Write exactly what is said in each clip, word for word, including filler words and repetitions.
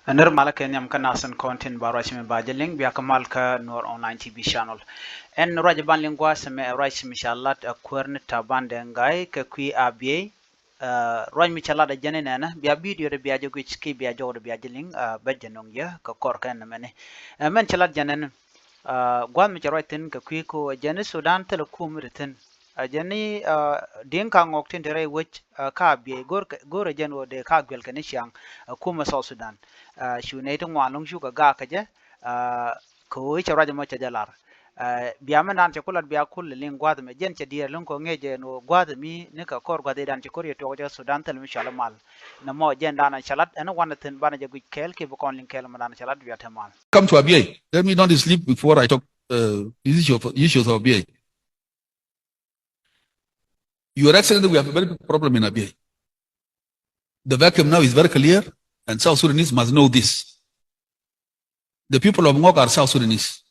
Ɛ nir malä kɛ nhiam kä nath tin kɔn tin ba ruac mi ba jɛ liŋ, bia kä mal kä Nuɔr Online T V channel. Ɛn ruac ban liŋ gua̱a̱th mɛ ruac mi ca lat ɛ kuäär ni Taban Deng Gai kɛ kui̱ Abiey. Ɛ ruac mi ca lat ɛ jɛn inɛnɛ, bia video di bia jɛ guic ki bia jɔw di bia jɛ liŋ, ɛ bɛ jɛ no̱ŋ yɛ kɛ kɔr kɛ ɛn mɛni. Ɛ mɛn ca lat jɛn ɛn, ɛ gua̱a̱th mi ca ruac thin kɛ kui̱ ko ɛ jɛn i̱ Sudan thilɛ kum ri thin. Ɛ jɛn i̱, ɛ, Diŋ ka ŋɔk tin te rɛy wec, ɛ, ka Abiey go̱r kɛ, go̱r ɛ jɛn ɣöö dee ka guɛl kɛ ni ciaŋ, ɛ, kumɛ South Sudan. Ɛ, cu nɛy ti ŋuan lo̱ŋ cukɛ gaak kɛ jɛ, ɛ, kɛ ɣöö i̱ cɛ ruac ɛmɔ cɛ jɛ lar. Ɛ, bia mɛn dan cɛ ku lat bia kul liŋ gua̱a̱th ɛmɛ jɛn cɛ diɛɛr lo̱ŋ kɔ ŋi̱eec jɛ ɛn ɣöö gua̱a̱th ɛmi ni kɛ kɔr gua̱a̱th ëëdan cɛ ko̱r yɛ tuɔɔk jɛ Sudan thil mi cual i̱ mal. Nɛmɔ jɛn dan cɛ lat ɛn wanɛ thi̱n banɛ jɛ guic kɛɛl kiɛ bi kɔn liŋ kɛɛl mɛ dan cɛ lat bia te mal. Come to Abiey. Let me not sleep before I talk, uh, issues of, issues of Abiey. Your Excellency, we have a very big problem in Abyei. The vacuum now is very clear, and South Sudanese must know this. The people of Ngok are South Sudanese.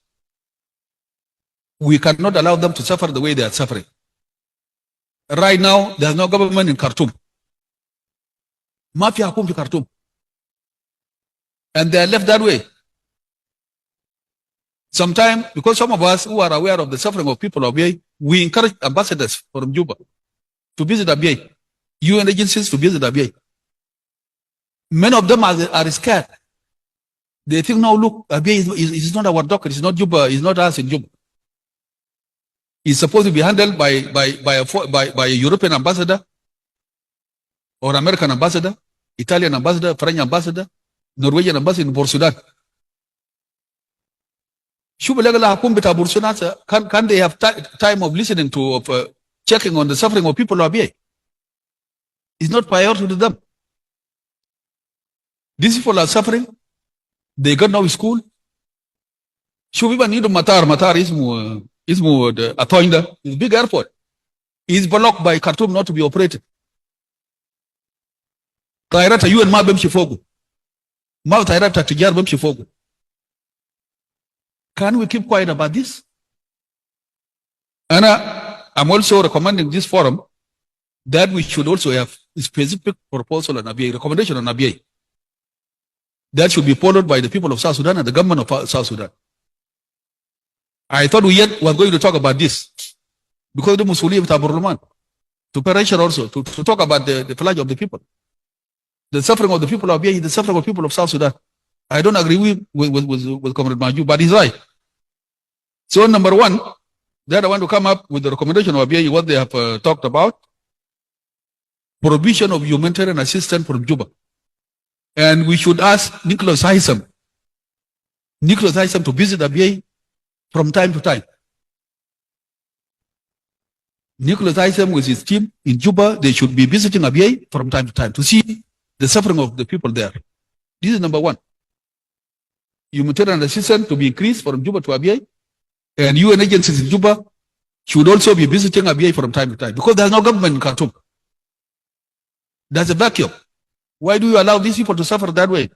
We cannot allow them to suffer the way they are suffering. Right now, there's no government in Khartoum. Ma fi hakum fi Khartoum. And they are left that way. Sometimes, because some of us who are aware of the suffering of people of Abyei, we encourage ambassadors from Juba to visit Abyei, U N agencies to visit Abyei. Many of them are, are scared. They think, "No, look, Abyei is, is, is not our dog. It's not Juba. It's not us in Juba." It's supposed to be handled by, by, by a fo-, by, by a European ambassador or American ambassador, Italian ambassador, French ambassador, Norwegian ambassador in Port Sudan. Shuf, legal hakum bita Port Sudan, sir, can, can they have ti-, time of listening to, of, uh, checking on the suffering of people of Abyei? It's not priority to them. These people are suffering. They got no school. Shuf, even indu matar, matar ismu, uh, ismu, uh, the Atoinda, is big airport. Is blocked by Khartoum not to be operated. Tayarata U N ma bimshi fogu. Ma tayarata tijar bimshi fogu. Can we keep quiet about this? And, uh, I'm also recommending this forum that we should also have a specific proposal on Abyei, recommendation on Abyei. That should be followed by the people of South Sudan and the government of South Sudan. I thought we yet was going to talk about this because the musuliya bita barlaman to pressure also to, to talk about the, the plight of the people. The suffering of the people of Abyei is the suffering of people of South Sudan. I don't agree with, with, with, with, with Comrade Maju, but he's right. So number one, that I want to come up with the recommendation of Abyei, what they have, uh, talked about, provision of humanitarian assistance from Juba. And we should ask Nicholas Haysom, Nicholas Haysom to visit Abyei from time to time. Nicholas Haysom with his team in Juba, they should be visiting Abyei from time to time to see the suffering of the people there. This is number one. Humanitarian assistance to be increased from Juba to Abyei, and U N agencies in Juba should also be visiting Abyei from time to time because there's no government in Khartoum. There's a vacuum. Why do you allow these people to suffer that way?